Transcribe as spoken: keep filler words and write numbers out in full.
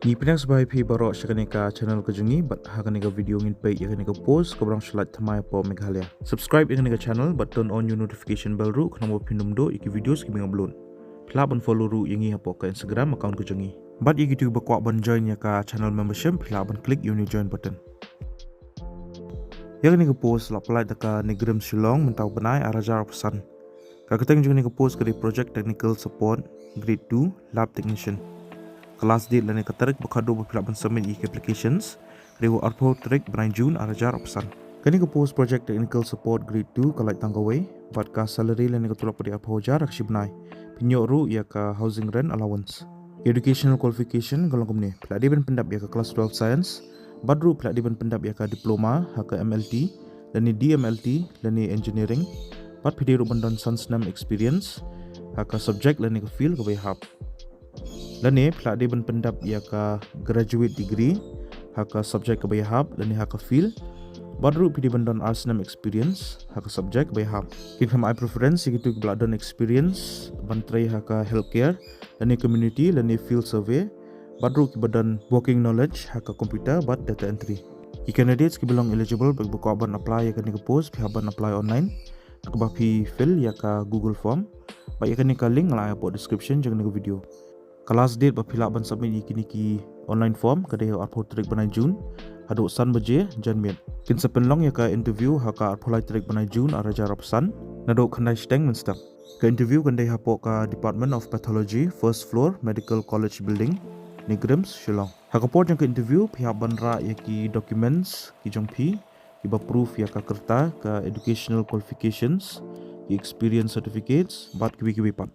Ngi pdiang sngewbha ïa phi baroh sha kane ka channel ka jong ngi, bad ha kane ka video ngin peit ïa kane ka post kaba dang shu lait thymmai hapoh Meghalaya. Subscribe ïa kane ka channel bad turn on ïa u notification bell ruh khnang ba phin ym duh ïa ki videos kiba ngi upload. Phi lah ban follow ruh ïa ngi hapoh ka Instagram account ka jong ngi. Bad ïa kito kiba kwah ban join ïa ka channel membership, phi lah ban click ïa une u join button. Ïa kane ka post la pynlait da ka NEIGRIHMS Shillong mynta u bnai ar hajar arphew san. Ka kyrteng jong kane ka post ka dei Project Technical Support Grade two Lab Technician. Ka last date lane ka tarik ba khatduh ba phi lah ban submit ïa ki applications ka dei u arphew tarik bnai June ar hajar arphew san. Kane ka post Project Technical Support Grade two ka lait tang kawei, bad ka salary lane ka tulop ka dei arphew hajar ha ka shi bnai. Phin ïoh ruh ïa ka housing rent allowance. Educational qualification ka long kumne: phi lah dei ban pyndap ïa ka class twelve science, bad ruh phi lah dei ban pyndap ïa ka diploma ha ka M L T lane D M L T lane engineering, bad phi dei ruh ban don san snem experience ha ka subject lane ka field kaba ïahap. Lane phi lah dei ban pyndap ïa ka graduate degree ha ka subject kaba ïahap lane ha ka field, bad ruh phi dei ban don ar snem experience ha ka subject kaba ïahap. Kin kham ai preference ïa kito kiba lah don experience ban trei ha ka healthcare lane community lane field survey, bad ruh kiba don working knowledge ha ka computer bad data entry. Ki candidates kiba long eligible bad kiba kwah ban apply ïa kane ka post, phi hap ban apply online. Kaba phi fill ïa ka Google form. Bad ïa kane ka link nga la ai hapoh description jong kane ka video. Ka last date ba phi lah ban submit ïa kine ki online form ka dei arphew tarik bnai June haduh san baje janmiet. Kin sa pynlong ïa ka interview ha ka arphew lai tarik bnai June ar hajar arphew san naduh khyndai shiteng mynstep. Ka interview kan dei hapoh ka Department of Pathology, first floor, Medical College Building, NEIGRIHMS, Shillong. Ha ka por jong ka interview phi hap ban rah ïa ki documents ki jong phi kiba proof ïa ka kyrta, ka educational qualifications, ki experience certificates bad kiwei kiwei pat.